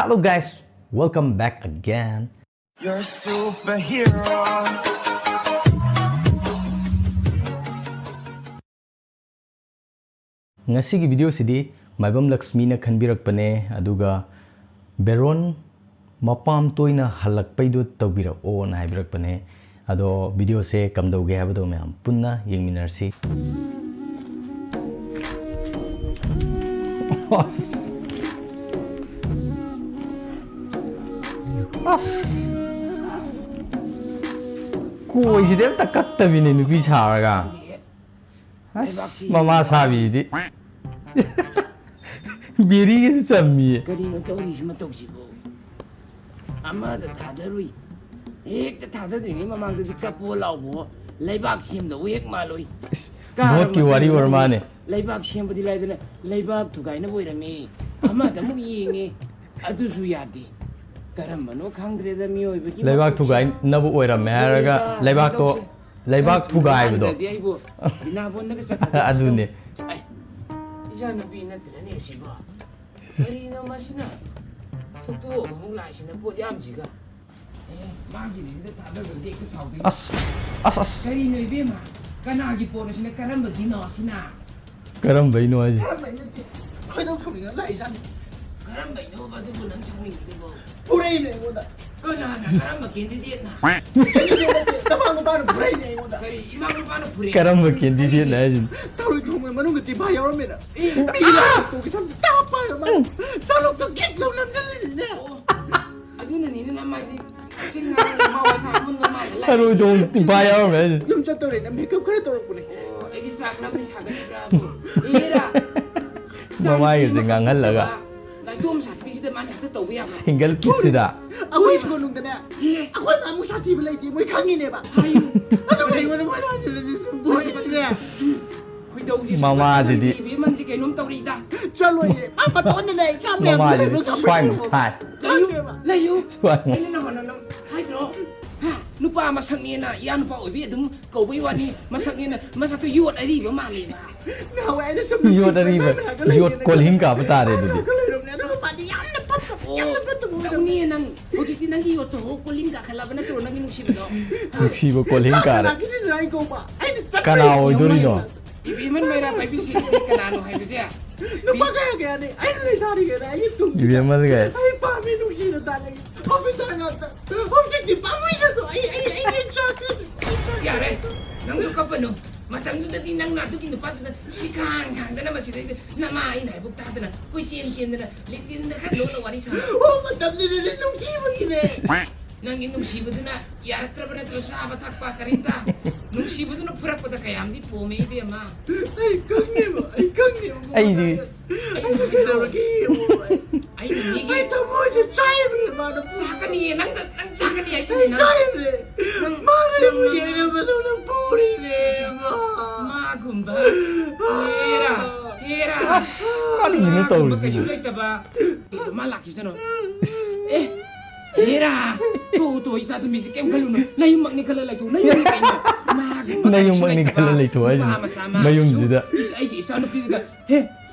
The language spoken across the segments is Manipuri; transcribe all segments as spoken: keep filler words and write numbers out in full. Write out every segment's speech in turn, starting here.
Hello guys, welcome back again. You're a superhero. ꯉꯁꯤꯒꯤ ꯚꯤꯗꯤꯑꯣꯁꯤꯗꯤ ꯃꯥꯏꯕꯝ ꯂꯛꯁꯃꯤꯅ ꯈꯟꯕꯤꯔꯛꯄꯅꯦ, ꯑꯗꯨꯒ ꯕꯦꯔꯣꯟ ꯃꯄꯥꯝ ꯇꯣꯏꯅ ꯍꯜꯂꯛꯄꯩꯗꯣ ꯇꯧꯕꯤꯔꯛꯑꯣꯅ ꯍꯥꯏꯕꯤꯔꯛꯄꯅꯦ꯫ ꯑꯗꯣ ꯚꯤꯗꯤꯑꯣꯁꯦ ꯀꯝꯗꯧꯒꯦ ꯍꯥꯏꯕꯗꯣ ꯃꯌꯥꯝ ꯄꯨꯟꯅ ꯌꯦꯡꯃꯤꯟꯅꯔꯁꯤ꯫ ꯑꯁ꯫ ꯑꯁ꯫ ꯀꯣꯏꯁꯤꯗꯤ ꯑꯝꯇ ꯀꯛꯇꯕꯤꯅꯦ ꯅꯨꯄꯤ ꯁꯥꯔꯒ꯫ ꯑꯁ, ꯃꯃꯥ ꯁꯥꯕꯤꯁꯤꯗꯤ꯫ ꯕꯦꯔꯤꯒꯁꯨ ꯆꯝꯃꯤꯌꯦ꯫ ꯀꯔꯤꯅꯣ ꯇꯧꯔꯤꯁꯤ ꯃꯇꯧꯁꯤꯕꯨ? ꯑꯃꯗ ꯊꯥꯗꯔꯨꯏ, ꯍꯦꯛꯇ ꯊꯥꯗꯗ꯭ꯔꯤꯉꯩ ꯃꯃꯥꯡꯗꯗꯤ ꯀꯞꯄꯣ ꯂꯥꯎꯕꯣ, ꯂꯩꯕꯥꯛ ꯁꯦꯝꯗꯧ ꯍꯦꯛ ꯃꯥꯜꯂꯣꯏ꯫ ꯏꯁ, ꯀꯥꯔꯕ ꯚꯣꯠꯀꯤ ꯋꯥꯔꯤ ꯑꯣꯏꯔ ꯃꯇꯨꯡꯗ ꯃꯥꯅꯦ꯫ ꯂꯩꯕꯥꯛ ꯁꯦꯝꯕꯗꯤ ꯂꯥꯏꯗꯅ, ꯂꯩꯕꯥꯛ ꯊꯨꯒꯥꯏꯅꯕ ꯑꯣꯏꯔꯝꯃꯤ꯫ ꯑꯃꯗ ꯑꯃꯨꯛ ꯌꯦꯡꯉꯦ, ꯑꯗꯨꯁꯨ ꯌꯥꯗꯦ꯫ ꯀꯔꯝꯕꯅꯣ ꯈꯪꯗ꯭ꯔꯦꯗ ꯃꯤꯑꯣꯏꯕꯒꯤ ꯂꯩꯕꯥꯛ ꯃꯄꯣꯛꯁꯦ꯫ ꯊꯨꯒꯥꯏꯅꯕ ꯑꯣꯏꯔꯝꯃꯦ ꯍꯥꯏꯔꯒ ꯈꯪꯗ꯭ꯔꯦꯗ, ꯂꯩꯕꯥꯛꯇꯣ, ꯃꯇꯧꯁꯦ꯫ ꯂꯩꯕꯥꯛ ꯅꯪ ꯊꯨꯒꯥꯏꯕꯗꯣ꯫ ꯊꯨꯒꯥꯏꯔꯝꯗ꯭ꯔꯗꯤ ꯑꯩꯕꯨ ꯕꯤꯅꯥꯕꯣꯟꯗꯒ ꯆꯠꯈ꯭ꯔꯗꯤ ꯑꯗꯨꯅꯦ꯫ ꯑꯩ, ꯏꯆꯥꯅꯨꯄꯤ ꯅꯠꯇ꯭ꯔꯅꯦ ꯁꯤꯕꯣ? ꯀꯔꯤꯅꯣ ꯃꯁꯤꯅ? ꯁꯨꯛꯇꯣꯛꯑꯒ ꯑꯃꯨꯛ ꯂꯥꯛꯏꯁꯤꯅ ꯄꯣꯠ ꯌꯥꯝꯁꯤꯒ꯫ ꯑꯦ, ꯃꯥꯒꯤꯗꯨꯗ ꯊꯥꯗꯗ꯭ꯔꯗꯤ ꯍꯦꯛꯇ ꯁꯥꯎꯗꯣꯏꯅꯤ꯫ ꯑꯁ, ꯑꯁ, ꯑꯁ꯫ ꯀꯔꯤꯅꯣ ꯏꯕꯦꯝꯃ? ꯀꯅꯥꯒꯤ ꯄꯣꯠꯅꯣ ꯁꯤꯅ? ꯀꯔꯝꯕꯒꯤꯅꯣ ꯁꯤꯅ? ꯀꯔꯝꯕꯩꯅꯣ ꯍꯥꯏꯁꯦ? ꯀꯔꯝꯕꯩ ꯅꯠꯇꯦ? ꯈꯣꯏꯗꯧ ꯁꯥꯎꯅꯤꯡꯉ ꯂꯥꯛꯏꯖꯥꯠꯅꯤ꯫ ꯀꯔꯝꯕꯩꯅꯣꯕ ꯑꯗꯨꯕꯨ ꯅꯪ ꯁꯥꯎꯅꯤꯡꯉꯤꯗꯨꯕꯣ? ꯐꯨꯔꯛꯏꯅꯦ ꯑꯩꯉꯣꯟꯗ꯫ ꯀꯅꯥꯅ? ꯁꯤꯁ꯫ ꯀꯔꯝꯕ candidateꯅ? Candidate ꯅꯠꯇꯦ, ꯅꯃꯥ ꯅꯨꯄꯥꯅ ꯐꯨꯔꯛꯏꯅꯦ ꯑꯩꯉꯣꯟꯗ꯫ ꯀꯔꯤ ꯏꯃꯥ ꯅꯨꯄꯥꯅ ꯐꯨꯔꯛꯏ? ꯀꯔꯝꯕ candidateꯅ ꯍꯥꯏꯁꯤꯅꯣ? ꯊꯔꯣꯏ ꯊꯣꯡꯕ ꯃꯅꯨꯡꯗ ꯇꯤꯟꯐꯥ ꯌꯥꯎꯔꯝꯃꯦꯅ꯫ ꯑꯦ꯫ ꯃꯤꯒꯤ ꯂꯥꯛꯇꯣꯛꯀꯤ ꯁꯝꯁꯦ ꯇꯥ ꯄꯥꯏꯔ ꯃꯥꯅ ꯆꯥꯂꯣꯛꯇ ꯒꯦꯠ ꯂꯧ ꯅꯝꯁꯤꯜꯂꯤꯅꯤꯅꯦ꯫ ꯑꯣ, ꯑꯗꯨꯅꯅꯤꯅꯦ ꯅꯃꯥꯏꯁꯦ ꯆꯤꯡ ꯉꯥꯡ ꯃꯥ ꯋꯥ ꯉꯥꯡ ꯑꯃꯨꯟꯕ ꯃꯥꯜꯂꯦ ꯂꯥꯏ꯫ ꯊꯔꯣꯏ ꯊꯣꯡꯕ ꯇꯤꯟꯐꯥ ꯌꯥꯎꯔꯝꯃꯦ ꯍꯥꯏꯁꯤꯅꯣ? ꯌꯨꯝ ꯆꯠꯇꯧꯔꯦꯅ makeup ꯈꯔ ꯇꯧꯔꯛꯄꯅꯦ꯫ ꯑꯣ, ꯑꯩꯒꯤ ꯆꯥꯛ ꯅꯝꯃꯤ ꯁꯥꯒꯠꯂꯤꯕ꯭ꯔꯥꯕꯨ? ꯏꯔꯥ꯫ ꯃꯃꯥꯏꯒꯁꯦ ꯉꯥꯡꯍꯜꯂꯒ꯫ ꯅꯥꯏꯇꯣꯝ ꯁꯥꯠꯄꯤꯁꯤꯗ ꯃꯥꯅ ꯍꯦꯛꯇ ꯇꯧꯕ ꯌꯥꯕ꯭ꯔꯥ? Single pieceꯁꯤꯗ꯫ ꯑꯩꯈꯣꯏ ꯏꯃꯨꯡ ꯃꯅꯨꯡꯗꯅꯦ, ꯑꯦ꯫ ꯑꯩꯈꯣꯏ ꯃꯥꯃꯨꯛ ꯁꯥꯊꯤꯕ ꯂꯩꯇꯦ, ꯃꯣꯏ ꯈꯪꯉꯤꯅꯦꯕ꯫ ꯍꯥꯏꯌꯨ꯫ ꯑꯗꯨꯒ ꯑꯩꯉꯣꯟꯗ ꯃꯣꯏꯅ ꯍꯥꯏꯖꯤꯜꯂꯗꯤ ꯁꯨꯝ ꯕꯣꯔꯤꯅꯦ꯫ ꯈꯣꯏꯗꯧꯁꯦ ꯃꯃꯥꯁꯤꯗꯤ꯫ ꯁꯥꯎꯒꯠꯂꯛꯇꯅ ꯏꯕꯦꯝꯃꯟꯁꯦ ꯀꯩꯅꯣꯝ ꯇꯧꯔꯤꯗ꯫ ꯆꯠꯂꯣꯏꯌꯦ꯫ ꯃꯥ ꯃꯇꯣꯟꯗ ꯂꯩ꯫ ꯆꯥꯕ ꯌꯥꯕ ꯃꯃꯥꯁꯤꯗꯤ ꯂꯩꯕ ꯁ꯭ꯋꯥꯏ ꯈꯪꯗꯦ꯫ ꯃꯊꯥꯏ꯫ ꯂꯩꯌꯨ, ꯈꯪꯗꯦꯕ꯫ ꯂꯩꯌꯨ꯫ ꯁ꯭ꯋꯥꯏ꯫ ꯑꯩꯅ ꯅꯉꯣꯟꯗ ꯅꯪ ꯍꯥꯏꯗ꯭ꯔꯣ? ꯍꯥ? ꯅꯨꯄꯥ ꯃꯁꯛꯅꯦꯅ ꯏꯌꯥ ꯅꯨꯄꯥ ꯑꯣꯏꯕꯤ ꯑꯗꯨꯝ ꯀꯧꯕꯩ ꯋꯥꯅꯤ꯫ ꯃꯁꯛꯅꯦꯅ, ꯃꯁꯛꯇꯣ ꯌꯣꯠ ꯑꯔꯤꯕ ꯃꯥꯜꯂꯦꯕ꯫ ꯅꯍꯥꯟꯋꯥꯏ ꯑꯩꯅ ꯁꯨꯝ ꯌꯣꯠ ꯑꯔꯤꯕ, ꯌꯣꯠ ꯀꯣꯜꯍꯤꯡ ꯀꯥꯕ ꯇꯥꯔꯦ ꯑꯗꯨꯗꯤ꯫ ꯂꯩꯔꯝꯅꯦ ꯑꯗꯨꯒ ꯃꯥꯗꯤ ꯌꯥꯝꯅ ꯐꯠꯇꯕ, ꯌꯥꯝꯅ ꯐꯠꯇꯕ ꯑꯣꯏꯔꯝꯃꯦ꯫ ꯁꯛꯅꯦ ꯅꯪ꯫ ꯍꯧꯖꯤꯛꯇꯤ ꯅꯪꯒꯤ ꯌꯣꯠꯇꯣ ꯀꯣꯜꯍꯤꯡ ꯀꯥꯈꯠꯂꯕ ꯅꯠꯇ꯭ꯔꯣ, ꯅꯪꯒꯤ ꯅꯨꯡꯁꯤꯕꯗꯣ? ꯅꯨꯡꯁꯤꯕ ꯀꯣꯜꯍꯤꯡ ꯀꯥꯔꯦ꯫ ꯀꯅꯥꯒꯤꯅꯣ ꯑꯩ ꯀꯧꯕ? ꯑꯩꯅ ꯆꯠꯄ ꯀꯅꯥ ꯑꯣꯏꯗꯣꯔꯤꯅꯣ? ꯏꯕꯦꯝꯃꯟ ꯃꯩꯔꯥ ꯄꯥꯏꯕꯤꯁꯦ ꯀꯅꯥꯅꯣ ꯍꯥꯏꯕꯁꯦ? ꯅꯨꯄꯥ ꯀꯌꯥ ꯀꯌꯥꯅꯤ ꯑꯩꯅ ꯂꯩꯁꯥꯔꯤꯉꯩꯗ ꯑꯩꯒꯤ ꯇꯨꯡ ꯏꯕꯦꯝꯃꯒ ꯑꯩ ꯄꯥꯝꯃꯤ ꯅꯨꯡꯁꯤꯅ ꯇꯥꯅꯩ꯫ ꯑꯣꯐꯤꯁꯔ ꯉꯥꯛꯇ꯫ ꯍꯧꯖꯤꯛꯇꯤ ꯄꯥꯝꯃꯨꯏꯗꯁꯨ ꯑꯩ ꯑꯩ ꯑꯩꯒꯤ ꯆꯥꯛꯁꯤ꯫ ꯌꯥꯔꯦ, ꯅꯪꯁꯨ ꯀꯞꯄꯅꯨ꯫ ꯃꯇꯝꯗꯨꯗꯗꯤ ꯅꯪꯅ ꯑꯗꯨꯒꯤ ꯅꯨꯄꯥꯗꯨꯗ ꯁꯤꯈꯥꯡ ꯈꯥꯡꯗꯅ ꯃꯁꯤꯗꯩꯗ ꯅꯃꯥ ꯑꯩꯅ ꯍꯥꯏꯕꯨꯛ ꯇꯥꯗꯅ ꯀꯣꯏꯆꯦꯟ ꯆꯦꯟꯗꯅ ꯂꯦꯇ꯭ꯔꯤꯟꯗ ꯈꯔ ꯂꯣꯟꯅ ꯋꯥꯔꯤ ꯁꯥꯟꯅ꯫ ꯑꯣ, ꯃꯇꯝꯗꯨꯗꯗꯤ ꯅꯨꯡꯁꯤꯕꯒꯤꯅꯦ꯫ ꯅꯪꯒꯤ ꯅꯨꯡꯁꯤꯕꯗꯨꯅ ꯌꯥꯔꯛꯇ꯭ꯔꯕ ꯅꯠꯇ꯭ꯔꯣ ꯆꯥꯕ ꯊꯛꯄ ꯀꯔꯤꯝꯇ? ꯅꯨꯡꯁꯤꯕꯗꯨꯅ ꯐꯨꯔꯛꯄꯗ ꯀꯌꯥꯝꯗꯤ ꯄꯣꯝꯃꯦ ꯏꯕꯦꯝꯃ꯫ ꯑꯩ ꯈꯪꯉꯦꯕ, ꯑꯩ ꯈꯪꯉꯦꯕ꯫ ꯑꯩꯗꯤ ꯑꯩ ꯀꯩꯗꯧꯔꯒꯦ ꯌꯦꯡꯉꯣ꯫ ꯑꯩꯅ ꯃꯤꯒꯤ ꯑꯩ ꯊꯃꯣꯏꯁꯦ ꯆꯥꯏꯕꯅꯦ ꯃꯥꯅ꯫ ꯆꯥꯛꯀꯅꯤꯌꯦ, ꯅꯪꯗ ꯅꯪ ꯆꯥꯛꯀꯅꯤ ꯍꯥꯏꯁꯤꯅꯦ ꯑꯩ ꯅꯪ꯫ ꯆꯥꯏꯕꯅꯦ꯫ ꯅꯪ ꯃꯥꯅ ꯑꯩꯕꯨ ꯅꯪ- ꯌꯦꯡꯅꯕꯗꯧꯅ ꯄꯨꯔꯤꯅꯦ ꯃꯥ꯫ ꯃꯥꯒꯨꯝꯕ꯫ ꯍꯦꯔꯥ, ꯍꯦꯔꯥ꯫ ꯑꯁ, ꯀꯔꯤꯅꯣ ꯃꯥꯒꯨꯝꯕ ꯇꯧꯔꯤꯁꯤꯕꯨ? ꯀꯩꯁꯨ ꯂꯩꯇꯕ꯫ ꯃꯥ ꯂꯥꯛꯈꯤꯁꯅꯨ꯫ ꯏꯁ, ꯑꯦ, ꯍꯦꯔꯥ꯫ ꯇꯣ, ꯇꯣ, ꯏꯆꯥ ꯇꯨꯃꯤꯁꯤ ꯀꯩꯝ ꯈꯜꯂꯨꯅꯨ꯫ ꯅꯌꯨꯝꯃꯛꯅꯤ ꯈꯜꯂ ꯂꯩꯊꯣꯛ꯫ ꯅꯌꯨꯝꯅꯤ ꯀꯩꯅꯣ꯫ ꯃꯥꯒꯨꯝꯕ ꯅꯌꯨꯝꯃꯛꯅꯤ ꯀꯩꯁꯨ ꯈꯜꯂ ꯂꯩꯇꯕ ꯂꯩꯊꯣꯛ ꯍꯥꯏꯁꯤꯅꯤ꯫ ꯅꯨꯄꯥ ꯃꯆꯥ ꯃꯥ ꯃꯌꯨꯝꯁꯤꯗ꯫ ꯏꯁ, ꯑꯩꯒꯤ ꯏꯆꯥ ꯅꯨꯄꯤꯗꯨꯒ꯫ ꯍꯦ,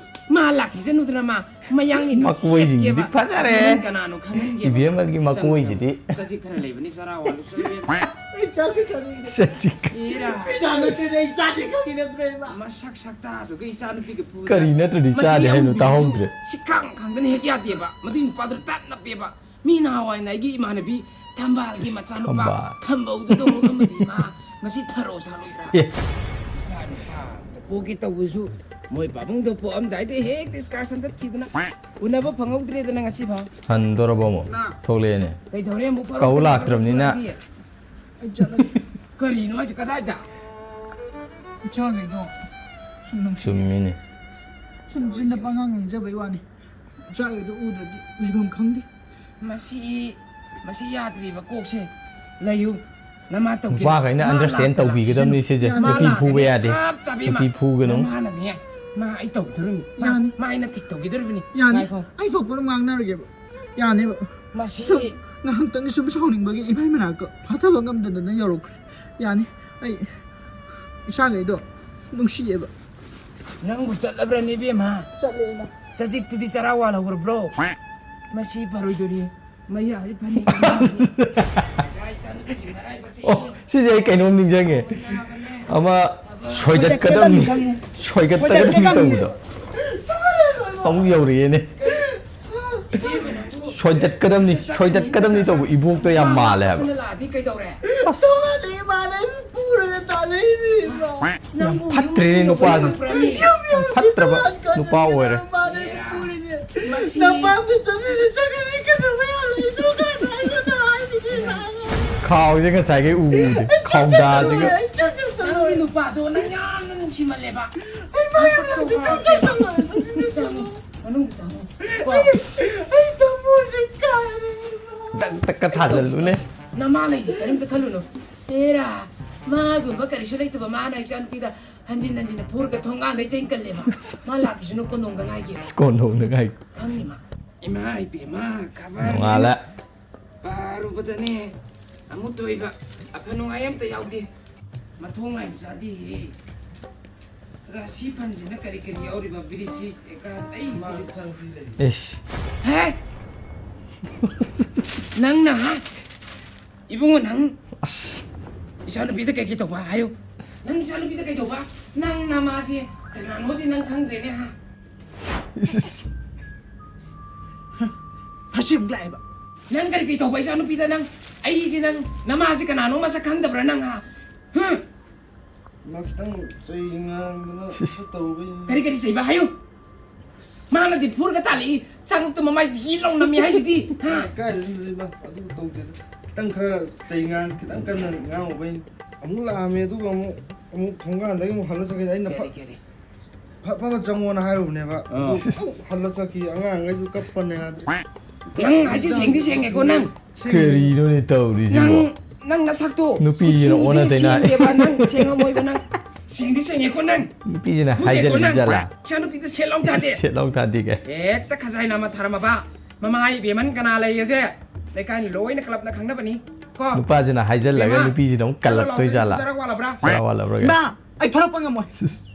ꯃꯥ ꯂꯥꯛꯈꯤꯁꯅꯨꯗꯅ ꯃꯥ ꯃꯌꯥꯡꯅꯤ ꯃꯀꯣꯏꯁꯤꯡꯁꯤꯗꯤ ꯅꯨꯡꯁꯤꯠꯀꯦꯕ꯫ ꯐꯖꯔꯦ꯫ ꯅꯪ ꯀꯅꯥꯅꯣ ꯈꯪꯍꯟꯒꯦꯕ꯫ ꯏꯕꯦꯝꯃꯒꯤ ꯃꯀꯣꯏꯁꯤꯗꯤ꯫ ꯆꯖꯤꯛ ꯈꯔ ꯂꯩꯕꯅꯤ ꯆꯔꯥ ꯋꯥꯟꯕ ꯁꯣꯏꯕ꯫ ꯑꯩ ꯆꯥꯒꯦ ꯆꯥꯅꯤꯡꯗꯦ꯫ ꯆꯠꯁꯤ꯫ ꯍꯦꯔꯥ꯫ ꯏꯆꯥ ꯅꯠꯇꯦꯅꯦ, ꯑꯩ ꯆꯥꯗꯦ ꯈꯪꯉꯤ ꯅꯠꯇ꯭ꯔꯣ ꯏꯃꯥ? ꯃꯁꯛ ꯁꯛꯇꯥꯗꯨꯒ ꯏꯆꯥ ꯅꯨꯄꯤꯒ ꯄꯨꯗꯅ꯫ ꯀꯔꯤ ꯅꯠꯇ꯭ꯔꯗꯤ ꯃꯁꯤ ꯆꯥꯗꯦ ꯍꯥꯏꯕꯅꯣ? ꯌꯥꯝ ꯇꯥꯍꯧꯗ꯭ꯔꯦ꯫ ꯁꯤꯈꯥꯡ ꯈꯥꯡꯗꯅ ꯍꯦꯛ ꯌꯥꯗꯦꯕ꯫ ꯃꯗꯨꯒꯤ ꯅꯨꯄꯥꯗꯨꯅ ꯇꯞ ꯅꯞꯄꯦꯕ꯫ ꯃꯤ ꯅꯍꯥꯟꯋꯥꯏꯅ ꯑꯩꯒꯤ ꯏꯃꯥꯟꯅꯕꯤ ꯊꯝꯕꯥꯜꯒꯤ ꯃꯆꯥꯅꯨꯄꯥ ꯊꯝꯕꯥꯜ꯫ ꯊꯝꯕꯧꯗꯨꯗ ꯍꯧꯔꯒ ꯑꯃꯗꯤ ꯃꯥ ꯉꯁꯤ ꯊꯔꯣ ꯁꯥꯠꯂꯣꯏꯗ꯭ꯔꯥ? ꯑꯦ꯫ ꯏꯆꯥ ꯅꯨꯄꯥ ꯑꯃꯗ ꯄꯣꯛꯀꯦ ꯇꯧꯕꯁꯨ ꯃꯣꯏ ꯄꯥꯕꯨꯡꯗꯣ ꯄꯣꯛꯑꯝꯗꯥꯏꯗ ꯍꯦꯛꯇ excursion ꯆꯠꯈꯤꯗꯅ ꯎꯅꯕ ꯐꯪꯍꯧꯗ꯭ꯔꯦꯗꯅ ꯉꯁꯤ ꯐꯥꯎ꯫ ꯍꯟꯗꯣꯔꯕ ꯑꯃꯨꯛ ꯊꯣꯛꯂꯛꯑꯦꯅꯦ꯫ ꯀꯩꯗꯧꯔꯦ ꯑꯃꯨꯛ ꯐꯥꯎ ꯀꯧ ꯂꯥꯛꯇ꯭ꯔꯕꯅꯤꯅ꯫ ꯑꯩ ꯆꯠꯂꯒꯦ꯫ ꯀꯔꯤꯅꯣ ꯍꯥꯏꯁꯦ? ꯀꯗꯥꯏꯗ? ꯏꯆꯥꯈꯩꯗꯣ ꯁꯨꯝ ꯅꯨꯡꯁꯤ꯫ ꯆꯨꯝꯃꯤꯅꯦ꯫ ꯁꯨꯝ ꯆꯤꯟꯗ ꯄꯉꯥꯡ ꯉꯥꯡꯖꯕꯩ ꯋꯥꯅꯤ꯫ ꯏꯆꯥꯈꯩꯗꯣ ꯎꯗ꯭ꯔꯗꯤ ꯂꯩꯐꯝ ꯈꯪꯗꯦ꯫ ꯃꯁꯤ, ꯃꯁꯤ ꯌꯥꯗ꯭ꯔꯤꯕ ꯀꯣꯛꯁꯦ꯫ ꯂꯩꯌꯨ꯫ ꯅꯃꯥ ꯇꯧꯒꯦ꯫ ꯅꯨꯄꯥꯈꯩꯅ ꯃꯥ understand ꯂꯥꯛꯇꯅ꯫ ꯇꯧꯕꯤꯒꯗꯕꯅꯤ ꯁꯤꯁꯦ꯫ ꯃꯥ ꯅꯨꯄꯤ ꯐꯨꯕ ꯂꯥꯛꯇꯅ ꯌꯥꯗꯦ꯫ ꯆꯞ ꯆꯥꯕꯤ ꯃꯥ꯫ ꯅꯨꯄꯤ ꯐꯨꯒꯅꯨ꯫ ꯃꯥꯅꯅꯦ꯫ ꯃꯥ ꯑꯩ ꯇꯧꯗꯣꯔꯤꯕꯅꯤ꯫ ꯃꯥ, ꯌꯥꯅꯤ꯫ ꯃꯥ ꯑꯩꯅ ꯊꯤꯛ ꯇꯧꯈꯤꯗꯣꯔꯤꯕꯅꯤ꯫ ꯌꯥꯅꯤ꯫ ꯉꯥꯏꯈꯣ꯫ ꯑꯩ ꯊꯣꯛꯄ ꯑꯗꯨꯝ ꯉꯥꯡꯅꯔꯒꯦꯕ꯫ ꯌꯥꯅꯦꯕ꯫ ꯃꯁꯤ, ꯁꯨꯝ ꯉꯥꯏꯍꯥꯛꯇꯪ ꯁꯨꯝ ꯁꯥꯎꯅꯤꯡꯕꯒꯤ ꯏꯃꯥꯏ ꯃꯅꯥꯛꯇ ꯐꯥꯊꯕ ꯉꯝꯗꯗꯅ ꯌꯧꯔꯛꯈ꯭ꯔꯦ꯫ ꯌꯥꯅꯤ, ꯑꯩ ꯏꯆꯥꯈꯩꯗꯣ ꯅꯨꯡꯁꯤꯌꯦꯕ꯫ ꯅꯪꯕꯨ ꯆꯠꯂꯕ꯭ꯔꯅꯦ, ꯏꯕꯦꯝꯃ? ꯆꯠꯂꯦ, ꯏꯃꯥ꯫ ꯆꯖꯤꯛꯇꯨꯗꯤ ꯆꯔꯥ ꯋꯥꯜꯍꯧꯔꯕ꯭ꯔꯣ? ꯃꯁꯤ ꯐꯔꯣꯏꯗꯣꯔꯤ꯫ ꯃꯌꯥꯁꯤ ꯐꯅꯤ꯫ ꯏꯆꯥꯅꯨꯄꯤꯒꯤ ꯃꯔꯥꯏꯕꯛꯁꯦ ꯑꯣ, ꯁꯤꯁꯦ ꯑꯩ ꯀꯩꯅꯣꯝ ꯅꯤꯡꯁꯤꯡꯉꯦ꯫ ꯑꯃ ꯁꯣꯏꯗꯠꯀꯗꯕꯅꯤ, ꯁꯣꯏꯒꯠꯇꯒꯗꯕꯅꯤ ꯇꯧꯕꯗꯣ꯫ ꯑꯃꯨꯛ ꯌꯧꯔꯛꯑꯦꯅꯦ꯫ ꯁꯣꯏꯗꯠꯀꯗꯕꯅꯤ, ꯁꯣꯏꯗꯠꯀꯗꯕꯅꯤ ꯇꯧꯕ ꯏꯕꯣꯛꯇꯣ ꯌꯥꯝ ꯃꯥꯜꯂꯦ ꯍꯥꯏꯕ꯫ ꯂꯥꯛꯑꯗꯤ ꯀꯩꯗꯧꯔꯦ? ꯑꯁ, ꯏꯃꯥꯅ ꯑꯩꯕꯨ ꯄꯨꯔꯒ ꯇꯥꯟꯅꯩꯅꯦ, ꯏꯃꯥ꯫ ꯌꯥꯝ ꯐꯠꯇ꯭ꯔꯦꯅꯦ ꯅꯨꯄꯥꯁꯦ꯫ ꯌꯥꯝ ꯐꯠꯇ꯭ꯔꯕ ꯅꯨꯄꯥ ꯑꯣꯏꯔꯦ꯫ ꯏꯃꯥꯅ ꯑꯩꯕꯨ ꯄꯨꯔꯤꯅꯦ꯫ ꯅꯄꯥꯝꯗ ꯆꯠꯂꯤꯅꯦ, ꯆꯠꯈ꯭ꯔꯦ, ꯀꯩꯗꯧꯕ ꯌꯥꯔꯣꯏꯗ꯭ꯔꯣ? ꯀꯥꯏꯗ ꯍꯥꯏꯒꯅꯣ ꯍꯥꯏꯁꯤꯗꯤ, ꯏꯃꯥꯅ꯫ ꯈꯥꯎꯁꯦ ꯉꯁꯥꯏꯈꯩ ꯎ ꯎꯗꯦ꯫ ꯈꯥꯎꯗꯥꯁꯤꯒ꯫ ꯑꯩ ꯆꯠꯀꯦ ꯇꯧꯔꯦ꯫ ꯅꯪꯒꯤ ꯅꯨꯄꯥꯗꯣ ꯅꯪ ꯌꯥꯝꯅ ꯅꯨꯡꯁꯤꯃꯜꯂꯦꯕ꯫ ꯑꯩ ꯃꯌꯥꯝ ꯅꯪꯗꯤ ꯆꯠꯀꯦ ꯇꯧꯔꯦ꯫ ꯆꯪꯉꯣ, ꯃꯅꯨꯡꯗ ꯆꯪꯉꯣ꯫ ꯑꯩ ꯊꯃꯣꯏꯁꯦ ꯀꯥꯏꯔꯦ, ꯏꯃꯥ꯫ ꯗꯛ ꯗꯛꯀ ꯊꯥꯖꯜꯂꯨꯅꯦ꯫ ꯅꯃꯥ ꯂꯩꯗꯤ ꯀꯔꯤꯝꯇ ꯈꯜꯂꯨꯅꯨ꯫ ꯑꯦꯔꯥ, ꯃꯥꯒꯨꯝꯕ ꯀꯔꯤꯁꯨ ꯂꯩꯇꯕ ꯃꯥꯅ ꯏꯆꯥꯅꯨꯄꯤꯗ ꯍꯟꯖꯤꯟ ꯍꯟꯖꯤꯟꯅ ꯐꯨꯔꯒ ꯊꯣꯡꯒꯥꯟꯗꯩ ꯆꯦꯟꯀꯜꯂꯦꯕ꯫ ꯃꯥ ꯂꯥꯛꯈꯤꯁꯅꯨ ꯀꯣꯟꯗꯣꯡꯗ ꯉꯥꯏꯒꯦ꯫ ꯁ꯭ꯀꯣꯟꯗꯧꯅ ꯉꯥꯏ꯫ ꯈꯪꯅꯤ ꯃꯥ꯫ ꯏꯃꯥ ꯏꯕꯦꯝꯃ, ꯈꯕꯔ ꯅꯣꯡꯉꯥꯜꯂꯦ꯫ ꯄꯥꯔꯨꯕꯗꯅꯦ ꯑꯃꯨꯛ ꯇꯣꯏꯕ ꯑꯐ ꯅꯨꯡꯉꯥꯏ ꯑꯝꯇ ꯌꯥꯎꯗꯦ꯫ ꯃꯊꯣꯡ ꯉꯥꯏꯕ ꯆꯥꯗꯦꯍꯦ꯫ ꯔꯥꯁꯤ ꯐꯟꯁꯤꯅ ꯀꯔꯤ ꯀꯔꯤ ꯌꯥꯎꯔꯤꯕ? ꯕꯤꯔꯤꯁꯤ ꯑꯦꯀꯥ ꯑꯩ ꯏꯁ꯫ ꯍꯦ? ꯅꯪꯅ ꯍꯥ? ꯏꯕꯨꯡꯉꯣ ꯅꯪ ꯑꯁ꯫ ꯏꯆꯥꯅꯨꯄꯤꯗ ꯀꯩ ꯀꯩ ꯇꯧꯕ ꯍꯥꯏꯌꯨ꯫ ꯅꯪ ꯏꯆꯥꯅꯨꯄꯤꯗ ꯀꯩ ꯇꯧꯕ? ꯅꯪ ꯅꯃꯥꯁꯦ ꯀꯅꯥꯅꯣꯁꯦ ꯅꯪ ꯈꯪꯗ꯭ꯔꯦꯅꯦ ꯍꯥ? ꯏꯁ꯫ ꯃꯁꯤ ꯑꯃꯨꯛ ꯂꯥꯛꯑꯦꯕ꯫ ꯅꯪ ꯀꯔꯤ ꯀꯔꯤ ꯇꯧꯕ ꯏꯆꯥꯅꯨꯄꯤꯗ? ꯅꯪ ꯑꯩꯁꯦ ꯅꯪ ꯅꯃꯥꯁꯦ ꯀꯅꯥꯅꯣ ꯃꯁꯛ ꯈꯪꯗꯕ꯭ꯔꯥ ꯅꯪ ꯍꯥ? ꯍꯨꯝ? ꯃꯥ ꯈꯤꯇꯪ ꯆꯩ ꯉꯥꯡꯗꯅ ꯁꯤꯁ꯫ ꯈꯔ ꯇꯧꯕꯩꯅꯤ꯫ ꯀꯔꯤ ꯀꯔꯤ ꯆꯩꯕ ꯍꯥꯏꯌꯨ? ꯃꯥꯅꯗꯤ ꯐꯨꯔꯒ ꯇꯥꯜꯂꯛꯏ, ꯆꯥꯛꯂꯨꯛꯇ ꯃꯃꯥꯏ ꯌꯦꯠ ꯂꯥꯎ ꯅꯝꯃꯤ ꯍꯥꯏꯁꯤꯗꯤ ꯍꯥ? ꯀꯥꯏꯗꯩ ꯆꯩꯕ? ꯑꯗꯨ ꯇꯧꯗꯦꯗ꯫ ꯈꯤꯇꯪ ꯈꯔ ꯆꯩ ꯉꯥꯡ ꯈꯤꯇꯪ ꯀꯟꯅ ꯉꯥꯡꯉꯨꯕꯩꯅꯤ꯫ ꯑꯃꯨꯛ ꯂꯥꯛꯑꯝꯃꯦ, ꯑꯗꯨꯒ ꯑꯃꯨꯛ ꯑꯃꯨꯛ ꯊꯣꯡꯒꯥꯟꯗꯒꯤ ꯑꯃꯨꯛ ꯍꯜꯂ ꯆꯠꯈꯤꯅꯤ꯫ ꯑꯩꯅ ꯐꯠ ꯀꯔꯤ ꯀꯔꯤ? ꯐꯠ ꯐꯠ ꯆꯪꯉꯣꯅ ꯍꯥꯏꯔꯨꯕꯅꯦꯕ꯫ ꯑꯗꯨ ꯁꯤꯁ꯫ ꯐꯠ ꯍꯜꯂ ꯆꯠꯈꯤ꯫ ꯑꯉꯥꯡꯈꯩꯁꯨ ꯀꯞꯄꯅꯦ ꯑꯗꯨ꯫ ꯅꯪ ꯍꯥꯏꯁꯤ ꯁꯦꯡꯗꯤ ꯁꯦꯡꯉꯦꯀꯣ ꯅꯪ꯫ ꯀꯔꯤꯅꯣꯅꯦ ꯇꯧꯔꯤꯁꯤꯕꯣ? ꯅꯪ ꯅꯪ ꯅꯁꯛꯇꯣ ꯅꯨꯄꯤꯁꯤꯅ ꯀꯨꯆꯨꯗꯤ ꯑꯣꯟꯅ ꯇꯩꯅ ꯁꯦꯡꯗꯦꯕ, ꯅꯪ ꯁꯦꯡꯉꯝꯃꯣꯏꯕ ꯅꯪ꯫ ꯁꯦꯡꯗꯤ ꯁꯦꯡꯉꯦꯀꯣ ꯅꯪ꯫ ꯅꯨꯄꯤꯁꯤꯅ ꯎꯗꯦꯀꯣ ꯅꯪ꯫ ꯍꯥꯏꯖꯜꯂꯤꯖꯥꯠꯂꯥ? ꯏꯆꯥ ꯅꯨꯄꯤꯗ ꯁꯦꯠ ꯂꯥꯎ ꯇꯥꯗꯦ꯫ ꯁꯦꯠ ꯂꯥꯎ ꯇꯥꯗꯦ ꯀꯥꯏ꯫ ꯍꯦꯛꯇ ꯈꯖꯥꯏ ꯅꯥꯝꯃ ꯊꯥꯔꯝꯃꯕ꯫ ꯃꯃꯥ ꯏꯕꯦꯝꯃꯟ ꯀꯅꯥ ꯂꯩꯒꯦꯁꯦ? ꯂꯩꯀꯥꯏꯅ ꯂꯣꯏꯅ ꯀ꯭ꯂꯕꯅ ꯈꯪꯅꯕꯅꯤ꯫ ꯀꯣ? ꯅꯨꯄꯥꯁꯤꯅ ꯍꯥꯏꯖꯜꯂꯒ ꯏꯃꯥ, ꯅꯨꯄꯤꯁꯤꯅ ꯑꯃꯨꯛ ꯀꯜꯂꯛꯇꯣꯏ ꯖꯥꯠꯂꯥ? ꯆꯔꯥ ꯋꯥꯠꯂꯕ꯭ꯔꯥ? ꯆꯔꯥ ꯋꯥꯠꯂꯕ꯭ꯔꯥ? ꯏꯃꯥ, ꯑꯩ ꯊꯣꯛꯂꯛꯄ ꯉꯝꯃꯣꯏ꯫ ꯁꯤꯁ꯫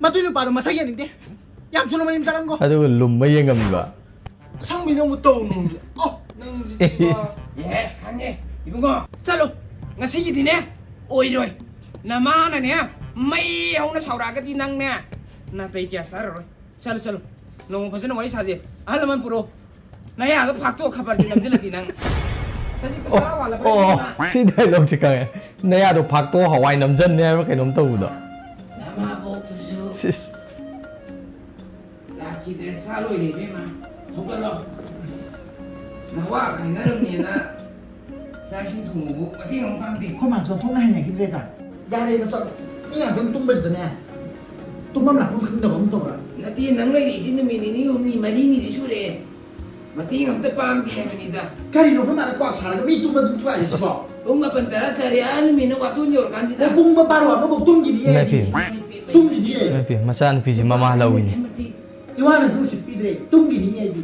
ꯃꯗꯨꯏ ꯅꯨꯄꯥꯗꯣ ꯃꯁꯛ ꯌꯦꯡꯅꯤꯡꯗꯦ꯫ ꯌꯥꯝ ꯊꯨꯅ ꯃꯌꯨꯝ ꯆꯠꯂꯝꯀꯣ꯫ ꯑꯗꯨꯒ ꯂꯨꯝꯕ ꯌꯦꯡꯉꯝꯃꯤꯕ꯫ ꯁꯪꯕꯤꯅꯣ ꯑꯃꯨꯛ ꯇꯧꯅꯨ꯫ ꯑꯣ, ꯅꯪꯁꯤꯗꯤꯀꯣ꯫ ꯏꯁ꯫ ꯌꯦꯁ, ꯈꯪꯉꯦ꯫ ꯏꯕꯨꯡꯉꯣ, ꯆꯠꯂꯣ꯫ ꯉꯁꯤꯒꯤꯗꯤꯅꯦ, ꯑꯣꯏꯔꯣꯏ꯫ ꯅꯃꯥꯅꯅꯦ, ꯃꯩ ꯍꯧꯅ ꯁꯥꯎꯔꯛꯑꯒꯗꯤ ꯅꯪꯅꯦ, ꯅꯥꯇꯩ ꯀꯌꯥ ꯆꯥꯔꯔꯣꯏ꯫ ꯆꯠꯂꯣ, ꯆꯠꯂꯣ꯫ ꯅꯣꯡꯃ ꯐꯖꯅ ꯋꯥꯔꯤ ꯁꯥꯁꯦ꯫ ꯑꯍꯜ ꯂꯃꯟ ꯄꯨꯔꯛꯑꯣ꯫ ꯅꯌꯥꯗꯣ ꯐꯥꯛꯇꯣꯛꯑ ꯈꯕꯔꯗꯤ ꯅꯝꯁꯤꯜꯂꯗꯤ ꯅꯪ꯫ ꯆꯠꯂꯣ, ꯆꯔꯥ ꯋꯥꯠꯂꯕ꯭ꯔꯥ, ꯑꯣ, ꯏꯕꯦꯝꯃ? ꯁꯤ ꯗꯥꯏꯂꯣꯛꯁꯦ ꯈꯪꯉꯦ꯫ ꯅꯌꯥꯗꯣ ꯐꯥꯛꯇꯣꯛꯑ ꯍꯋꯥꯏ ꯅꯝꯖꯟꯅꯦ ꯍꯥꯏꯕ꯭ꯔꯥ ꯀꯩꯅꯣꯝ ꯇꯧꯕꯗꯣ꯫ ꯅꯃꯥꯕꯣꯛꯇꯨꯁꯨ ꯁꯤꯁ꯫ ꯂꯥꯛꯈꯤꯗ꯭ꯔꯦ, ꯆꯥ ꯂꯣꯏꯔꯦ ꯏꯕꯦꯝꯃ꯫ ꯍꯧꯒꯠꯂꯣ꯫ ꯅꯋꯥ ꯀꯥꯏꯅꯔꯝꯅꯦꯅ ꯆꯥꯛ ꯏꯁꯤꯡ ꯊꯣꯡꯕꯕꯨ ꯃꯇꯦꯡ ꯑꯃ ꯄꯥꯡꯗꯦ꯫ ꯑꯩꯈꯣꯏ ꯃꯥꯁꯨ ꯑꯣꯟꯊꯣꯛꯅ ꯍꯩꯅꯈꯤꯗ꯭ꯔꯦꯗ꯫ ꯌꯥꯔꯦ ꯅꯆꯥ꯫ ꯃꯤ ꯉꯥꯛꯇꯪ ꯇꯨꯝꯕꯁꯤꯗꯅꯦ꯫ ꯇꯨꯝꯐꯝ ꯂꯥꯛꯐꯝ ꯈꯪꯗꯕ ꯑꯃ ꯇꯧꯔꯦ꯫ ꯅꯠꯇꯦ, ꯅꯪ ꯂꯩꯔꯤꯁꯤ ꯅꯨꯃꯤꯠ ꯅꯤꯅꯤ ꯍꯨꯝꯅꯤ ꯃꯔꯤꯅꯤꯗꯤ ꯁꯨꯔꯦ꯫ ꯃꯇꯦꯡ ꯑꯝꯇ ꯄꯥꯡꯒꯦ ꯍꯥꯏꯕꯅꯤꯗ꯫ ꯀꯔꯤꯅꯣ ꯑꯩꯈꯣꯏ ꯃꯥꯅ ꯀ꯭ꯋꯥꯛ ꯁꯥꯔꯒ ꯃꯤ ꯇꯨꯝꯕ ꯑꯗꯨꯝ ꯊꯨꯒꯥꯏꯔꯤꯁꯤꯕꯣ? ꯑꯁ, ꯑꯁ꯫ ꯄꯨꯡ ꯃꯥꯄꯟ ꯇꯔꯥ ꯇꯥꯔꯦ, ꯑꯥ ꯅꯨꯃꯤꯠꯅ ꯋꯥꯇꯣꯟ ꯌꯧꯔꯀꯥꯟꯁꯤꯗ꯫ ꯑꯣ, ꯄꯨꯡ ꯕꯥꯔꯣ ꯑꯃꯐꯥꯎ ꯇꯨꯝꯈꯤꯅꯤꯌꯦ꯫ ꯏꯃꯥꯏ ꯄꯦꯝ꯫ ꯇꯨꯝꯈꯤꯅꯤꯌꯦ꯫ ꯏꯃꯥꯏ ꯄꯦꯝ, ꯃꯆꯥꯅꯨꯄꯤꯁꯤ ꯃꯃꯥ ꯂꯧꯏꯅꯦ꯫ ꯏꯋꯥꯅꯁꯨ ꯎꯁꯤꯠꯄꯤꯗ꯭ꯔꯦ꯫ ꯇꯨꯝꯈꯤꯅꯤꯌꯦ ꯑꯩꯗꯤ꯫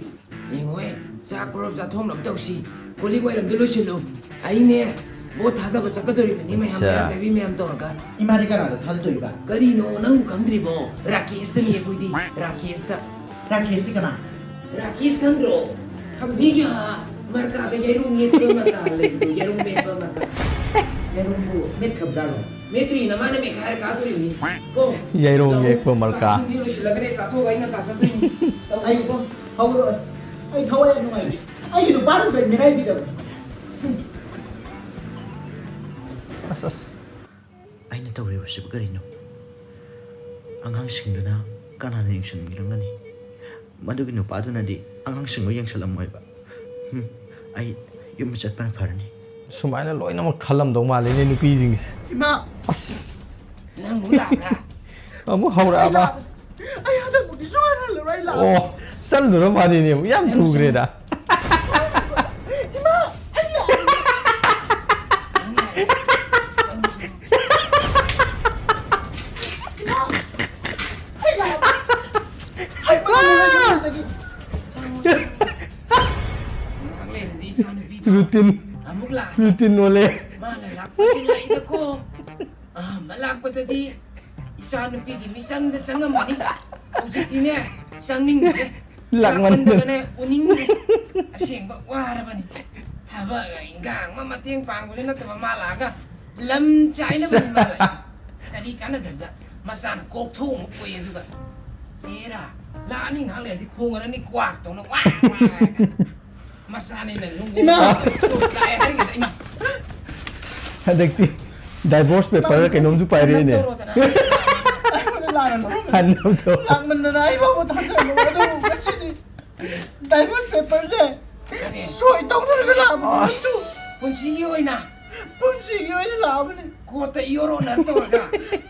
ꯌꯦꯡꯉꯣꯍꯦ, ꯆꯥꯛ ꯄ꯭ꯔꯣꯞ ꯆꯥꯊꯣꯛꯅꯕ ꯇꯧꯁꯤ꯫ ꯀꯣꯜ ꯂꯤꯛ ꯋꯥꯏꯔꯝꯗꯣ ꯂꯣꯏꯁꯤꯜꯂꯨ꯫ ꯑꯩꯅꯦ, ꯚꯣꯠ ꯊꯥꯗꯕ ꯆꯠꯀꯗꯧꯔꯤꯕꯅꯤ ꯃꯌꯥꯝ, ꯑꯠꯆꯥ꯫ ꯃꯌꯥꯝ ꯂꯩꯕꯤ ꯃꯌꯥꯝ ꯇꯧꯔꯒ꯫ ꯏꯃꯥꯗꯤ ꯀꯅꯥꯗ ꯊꯥꯗꯗꯣꯏꯕ? ꯀꯔꯤꯅꯣ, ꯅꯪꯕꯨ ꯈꯪꯗ꯭ꯔꯤꯕꯣ? ꯔꯥꯀꯦꯁꯇꯅꯤ ꯑꯩꯈꯣꯏꯗꯤ, ꯔꯥꯀꯦꯁꯇ꯫ ꯔꯥꯀꯦꯁꯇꯤ ꯀꯅꯥ? ꯔꯥꯀꯦꯁ ꯈꯪꯗ꯭ꯔꯣ? ꯃꯤꯒꯤ, ꯑꯥ, ꯃꯔꯀꯥꯗ ꯌꯦꯔꯨꯝ ꯃꯦꯠꯄ ꯃꯔꯀꯥ ꯂꯩꯕꯗꯣ, ꯌꯦꯔꯨꯝ ꯃꯦꯠꯄ ꯃꯔꯀꯥ꯫ ꯌꯦꯔꯨꯝꯕꯨ ꯃꯦꯠꯈ꯭ꯔꯕꯖꯥꯠꯂꯣ? ꯃꯦꯠꯇ꯭ꯔꯤ, ꯅꯃꯥꯅ ꯃꯦꯠꯈꯥꯏꯔ ꯆꯥꯗꯣꯔꯤꯕꯅꯤ꯫ ꯀꯣ? ꯌꯦꯔꯨꯝ ꯂꯧ, ꯃꯦꯠꯄ ꯃꯔꯀꯥ꯫ ꯆꯥꯛ ꯏꯁꯤꯡꯗꯤ ꯂꯣꯏꯁꯤꯜꯂꯒꯅꯦ, ꯆꯥꯊꯣꯛꯑꯒ ꯑꯩ ꯉꯟꯇꯥ ꯆꯠꯇꯣꯏꯅꯤ꯫ ꯑꯩ ꯍꯧꯔꯣꯏ꯫ ꯑꯩ ꯊꯋꯥꯏ ꯌꯥꯝ ꯅꯨꯡꯉꯥꯏꯇꯦ꯫ ꯑꯩꯒꯤ ꯅꯨꯄꯥꯗꯨꯁꯨ ꯑꯩ ꯃꯤꯔꯥꯏꯕꯤꯔꯕꯅꯤ꯫ ꯑꯁ, ꯑꯁ꯫ ꯑꯩꯅ ꯇꯧꯔꯤꯕꯁꯤꯕꯨ ꯀꯔꯤꯅꯣ? ꯑꯉꯥꯡꯁꯤꯡꯗꯨꯅ ꯀꯅꯥꯅ ꯌꯦꯡꯁꯤꯟꯕꯤꯔꯝꯒꯅꯤ? ꯃꯗꯨꯒꯤ ꯅꯨꯄꯥꯗꯨꯅꯗꯤ ꯑꯉꯥꯡꯁꯤꯡꯕꯨ ꯌꯦꯡꯁꯤꯜꯂꯝꯃꯣꯏꯕ꯫ ꯍꯨꯝ, ꯑꯩ ꯌꯨꯝ ꯆꯠꯄꯅ ꯐꯔꯅꯤ꯫ ꯁꯨꯃꯥꯏꯅ ꯂꯣꯏꯅꯃꯛ ꯈꯜꯂꯝꯗꯧ ꯃꯥꯜꯂꯤꯅꯦ ꯅꯨꯄꯤꯁꯤꯡꯁꯦ꯫ ꯏꯃꯥ! ꯑꯁ! ꯅꯪ ꯑꯃꯨꯛ ꯂꯥꯛꯄ꯭ꯔꯥ? ꯑꯃꯨꯛ ꯍꯧꯔꯛꯑꯕ? ꯑꯩ ꯍꯟꯗꯛꯃꯨꯛꯇꯤ ꯁꯨꯡꯍꯟ ꯍꯜꯂꯔꯣꯏ, ꯑꯩ ꯂꯥꯛꯑꯣ꯫ ꯑꯣ, ꯆꯠꯂꯨꯔ ꯃꯥꯅꯤꯅꯦ, ꯌꯥꯝ ꯊꯨꯈ꯭ꯔꯦꯗ꯫ ꯏꯃꯥ! ꯑꯩ ꯂꯥꯛꯑꯣ꯫ ꯏꯃꯥ! ꯑꯩ ꯂꯥꯛꯑꯣ꯫ ꯑꯩ ꯄꯥꯝꯃꯔꯣꯏ ꯅꯪ ꯍꯟꯗꯛꯀꯤ꯫ ꯉꯥꯏꯍꯥꯛ ꯂꯩꯔꯗꯤ ꯏꯆꯥꯅꯨꯄꯤꯗꯣ ꯔꯨꯇꯤꯟ ꯑꯃꯨꯛ ꯂꯥꯛꯑꯦ꯫ ꯔꯨꯇꯤꯟ ꯑꯣꯜꯂꯦ꯫ ꯃꯥꯅ ꯂꯥꯛꯄꯁꯤ ꯂꯥꯛꯏꯗꯀꯣ꯫ ꯑꯍꯥꯟꯕ ꯂꯥꯛꯄꯗꯗꯤ ꯏꯆꯥꯅꯨꯄꯤꯒꯤ ꯃꯤꯆꯪꯗ ꯆꯪꯉꯝꯕꯅꯤ꯫ ꯍꯧꯖꯤꯛꯇꯤꯅꯦ, ꯆꯪꯅꯤꯡꯗ꯭ꯔꯦ꯫ ꯂꯥꯛꯃꯟꯗꯅ꯫ ꯂꯥꯛꯃꯟꯗꯅꯅꯦ ꯎꯅꯤꯡꯗ꯭ꯔꯦ꯫ ꯑꯁꯦꯡꯕ ꯋꯥꯔꯕꯅꯤ꯫ ꯊꯕꯛ ꯏꯟꯈꯥꯡ ꯑꯃ ꯃꯇꯦꯡ ꯄꯥꯡꯕꯗꯤ ꯅꯠꯇꯕ, ꯃꯥ ꯂꯥꯛꯑꯒ ꯂꯝ ꯆꯥꯏꯅꯕ ꯃꯥ ꯂꯥꯛꯑꯦ꯫ ꯀꯔꯤ ꯀꯥꯟꯅꯗꯕꯗ ꯃꯆꯥꯅ ꯀꯣꯛ ꯊꯣꯡ ꯑꯃꯨꯛ ꯀꯣꯏ ꯑꯗꯨꯒ, ꯑꯦꯔꯥ, ꯂꯥꯛꯑꯅꯤ, ꯉꯥꯏꯍꯥꯛ ꯂꯩꯔꯗꯤ ꯈꯣꯡꯉꯔꯅꯤ, ꯀ꯭ꯋꯥꯛ ꯇꯧꯅ ꯋꯥ ꯋꯥ ꯍꯥꯏꯔꯒ꯫ ꯃꯆꯥꯅꯤꯅ ꯅꯨꯡꯒꯨꯝ ꯏꯃꯥ! ꯀꯥꯏ ꯍꯥꯏꯔꯤꯉꯩꯗ, ꯏꯃꯥ! ꯍꯟꯗꯛꯇꯤ divorce paper ꯔ ꯀꯩꯅꯣꯝꯁꯨ ꯄꯥꯏꯔꯛꯑꯦꯅꯦ꯫ ꯇꯧꯔꯣꯗꯅ꯫ ꯑꯩꯉꯣꯟꯗ ꯂꯥꯟꯅ ꯂꯧꯔꯝꯃꯦ꯫ ꯍꯟꯅꯕꯗꯣ꯫ ꯂꯥꯛꯃꯟꯗꯅ ꯑꯩ ꯐꯥꯎꯕ ꯊꯥꯖꯔꯝꯃꯣꯏ꯫ ꯑꯗꯨꯕꯨ ꯉꯁꯤꯗꯤ divorce paper ꯁꯦ ꯀꯔꯤ? ꯁꯣꯏ ꯇꯧꯅꯔꯒ ꯂꯥꯛꯑꯕꯅꯤ꯫ ꯑꯁ! ꯄꯨꯟꯁꯤꯒꯤ ꯑꯣꯏꯅ? ꯄꯨꯟꯁꯤꯒꯤ ꯑꯣꯏꯅ ꯂꯥꯛꯑꯕꯅꯤ꯫ ꯀꯣꯔꯠꯇ ꯏꯑꯣꯟ ꯑꯣꯟꯅꯔ ꯇꯧꯔꯒ?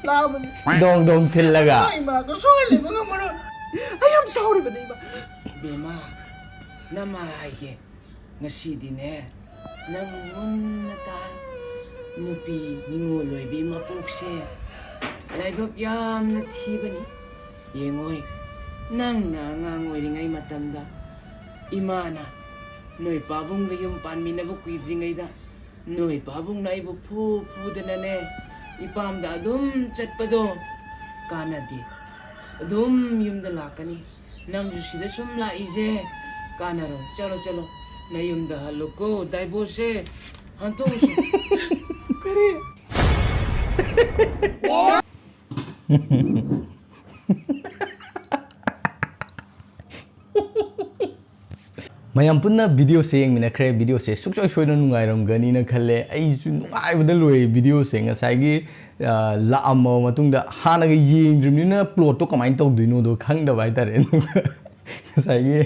ꯂꯥꯛꯑꯕꯅꯤ꯫ ꯗꯣꯡ ꯗꯣꯡ ꯊꯤꯜꯂꯒ꯫ ꯏꯃꯥ, ꯏꯃꯥ, ꯀꯩꯁꯨ ꯍꯥꯏ ꯂꯩꯕ ꯉꯝꯃꯔꯣꯏ꯫ ꯑꯩ ꯌꯥꯝ ꯁꯥꯎꯔꯤꯕꯅꯤ, ꯏꯃꯥ꯫ ꯏꯕꯦꯝꯃ, ꯅꯃꯥ ꯍꯥꯏꯒꯦ, ꯉꯁꯤꯗꯤꯅꯦ, ꯅꯪ ꯃꯨꯟꯅ ꯇꯥꯔꯣ꯫ ꯅꯨꯄꯤ ꯅꯤꯉꯣꯜ ꯑꯣꯏꯕꯤ ꯃꯄꯣꯛꯁꯦ ꯂꯥꯏꯕꯛ ꯌꯥꯝꯅ ꯊꯤꯕꯅꯤ꯫ ꯌꯦꯡꯉꯣꯏ, ꯅꯪꯅ ꯑꯉꯥꯡ ꯑꯣꯏꯔꯤꯉꯩ ꯃꯇꯝꯗ ꯏꯃꯥꯅ ꯅꯣꯏ ꯄꯥꯕꯨꯡꯒ ꯌꯨꯝ ꯄꯥꯟꯃꯤꯟꯅꯕ ꯀꯨꯏꯗ꯭ꯔꯤꯉꯩꯗ ꯅꯣꯏ ꯄꯥꯕꯨꯡꯅ ꯑꯩꯕꯨ ꯐꯨ ꯐꯨꯗꯅꯅꯦ, ꯏꯄꯥꯝꯗ ꯑꯗꯨꯝ ꯆꯠꯄꯗꯣ ꯀꯥꯟꯅꯗꯦ꯫ ꯑꯗꯨꯝ ꯌꯨꯝꯗ ꯂꯥꯛꯀꯅꯤ꯫ ꯅꯪꯁꯨ ꯁꯤꯗ ꯁꯨꯝ ꯂꯥꯛꯏꯁꯦ ꯀꯥꯟꯅꯔꯣꯏ꯫ ꯆꯠꯂꯣ, ꯆꯠꯂꯣ, ꯅꯌꯨꯝꯗ ꯍꯜꯂꯨꯀꯣ꯫ Divorce ꯁꯦ ꯍꯟꯇꯣꯛꯎꯁꯤ꯫ ꯀꯔꯤ? ꯃꯌꯥꯝ ꯄꯨꯟꯅ video ꯁꯦ ꯌꯦꯡꯃꯤꯟꯅꯈ꯭ꯔꯦ꯫ Video ꯁꯦ ꯁꯨꯡꯁꯣꯏ ꯁꯣꯏꯗꯅ ꯅꯨꯡꯉꯥꯏꯔꯝꯒꯅꯤꯅ ꯈꯜꯂꯦ꯫ ꯑꯩꯁꯨ ꯅꯨꯡꯉꯥꯏꯕꯗ ꯂꯣꯏꯔꯦ video ꯁꯦ꯫ ꯉꯁꯥꯏꯒꯤ, ꯑ, ꯂꯥꯛꯑꯝꯃꯕ ꯃꯇꯨꯡꯗ ꯍꯥꯟꯅꯒ ꯌꯦꯡꯗ꯭ꯔꯤꯕꯅꯤꯅ plot ꯇꯣ ꯀꯃꯥꯏꯅ ꯇꯧꯗꯣꯏꯅꯣꯗꯣ ꯈꯪꯗꯕ ꯍꯥꯏꯇꯥꯔꯦ꯫ ꯑꯗꯨꯒ ꯉꯁꯥꯏꯒꯤ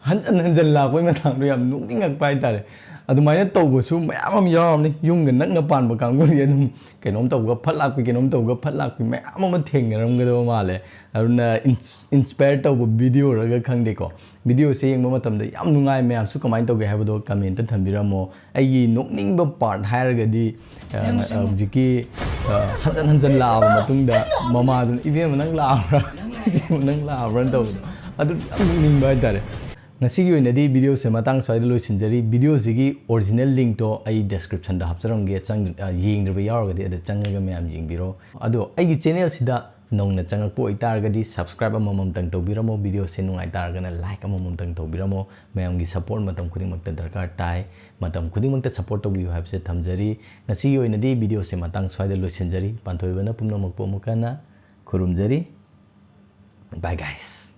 ꯍꯟꯖꯟ ꯍꯟꯖꯟ ꯂꯥꯛꯄꯩ ꯃꯇꯥꯡꯗꯣ ꯌꯥꯝ ꯅꯣꯛꯅꯤꯡꯉꯛꯄ ꯍꯥꯏꯇꯥꯔꯦ꯫ ꯑꯗꯨꯃꯥꯏꯅ ꯇꯧꯕꯁꯨ ꯃꯌꯥꯝ ꯑꯃ ꯌꯥꯎꯔꯝꯅꯤ꯫ ꯌꯨꯝꯒ ꯅꯛꯅ ꯄꯥꯟꯕ ꯀꯥꯡꯕꯨꯗꯤ ꯑꯗꯨꯝ ꯀꯩꯅꯣꯝ ꯇꯧꯕꯒ ꯐꯠ ꯂꯥꯛꯄꯤ, ꯀꯩꯅꯣꯝ ꯇꯧꯕꯒ ꯐꯠ ꯂꯥꯛꯄꯤ ꯃꯌꯥꯝ ꯑꯃ ꯊꯦꯡꯅꯔꯝꯒꯗꯕ ꯃꯥꯜꯂꯦ꯫ ꯑꯗꯨꯅ ins-, inspire ꯇꯧꯕ video ꯔꯒ ꯈꯪꯗꯦꯀꯣ꯫ Video ꯁꯦ ꯌꯦꯡꯕ ꯃꯇꯝꯗ ꯌꯥꯝ ꯅꯨꯡꯉꯥꯏ꯫ ꯃꯌꯥꯝꯁꯨ ꯀꯃꯥꯏꯅ ꯇꯧꯒꯦ ꯍꯥꯏꯕꯗꯣ comment ꯇ ꯊꯝꯕꯤꯔꯝꯃꯣ꯫ ꯑꯩꯒꯤ ꯅꯣꯛꯅꯤꯡꯕ part ꯍꯥꯏꯔꯒꯗꯤ, ꯑ, ꯆꯪꯉꯣ, ꯆꯪꯉꯣ꯫ ꯍꯧꯖꯤꯛꯀꯤ, ꯑ, ꯍꯟꯖꯟ ꯍꯟꯖꯟ ꯂꯥꯛꯑꯕ ꯃꯇꯨꯡꯗ ꯃꯃꯥꯗꯨꯅ, "ꯏꯕꯦꯝꯃ, ꯅꯪ ꯂꯥꯛꯑꯕ꯭ꯔꯥ? ꯅꯪ ꯂꯥꯛꯑꯦ꯫ ꯏꯕꯦꯝꯃ, ꯅꯪ ꯂꯥꯛꯑꯕ꯭ꯔꯥ?" ꯇꯧꯕꯗꯣ꯫ ꯑꯗꯨ ꯌꯥꯝ ꯅꯣꯛꯅꯤꯡꯕ ꯍꯥꯏꯇꯥꯔꯦ꯫ ꯉꯁꯤꯒꯤ ꯑꯣꯏꯅꯗꯤ videoꯁꯦ ꯃꯇꯥꯡ ꯁ꯭ꯋꯥꯏꯗ ꯂꯣꯏꯁꯤꯟꯖꯔꯤ꯫ Videoꯁꯤꯒꯤ original linkꯇꯣ ꯑꯩ descriptionꯗ ꯍꯥꯞꯆꯔꯝꯒꯦ, ꯆꯪ-, ꯑ, ꯌꯦꯡꯗ꯭ꯔꯤꯕ ꯌꯥꯎꯔꯒꯗꯤ ꯑꯗ ꯆꯪꯉꯒ ꯃꯌꯥꯝ ꯌꯦꯡꯕꯤꯔꯣ꯫ ꯑꯗꯣ ꯑꯩꯒꯤ channelꯁꯤꯗ ꯅꯧꯅ ꯆꯪꯉꯛꯄ ꯑꯣꯏꯇꯥꯔꯒꯗꯤ subscribe ꯑꯃꯃꯝꯇꯪ ꯇꯧꯕꯤꯔꯝꯃꯣ, videoꯁꯦ ꯅꯨꯡꯉꯥꯏ ꯇꯥꯔꯒꯅ like ꯑꯃꯃꯝꯇꯪ ꯇꯧꯕꯤꯔꯝꯃꯣ꯫ ꯃꯌꯥꯝꯒꯤ support ꯃꯇꯝ ꯈꯨꯗꯤꯡꯃꯛꯇ ꯗꯔꯀꯥꯔ ꯇꯥꯏ, ꯃꯇꯝ ꯈꯨꯗꯤꯡꯃꯛꯇ support ꯇꯧꯕꯤꯌꯨ ꯍꯥꯏꯕꯁꯦ ꯊꯝꯖꯔꯤ꯫ ꯉꯁꯤꯒꯤ ꯑꯣꯏꯅꯗꯤ videoꯁꯦ ꯃꯇꯥꯡ ꯁ꯭ꯋꯥꯏꯗ ꯂꯣꯏꯁꯤꯟꯖꯔꯤ꯫ ꯄꯥꯟꯊꯣꯏꯕꯅ ꯄꯨꯝꯅꯃꯛꯄꯨ ꯑꯃꯨꯛ ꯍꯟꯅ ꯈꯨꯔꯨꯝꯖꯔꯤ꯫ Bye guys꯫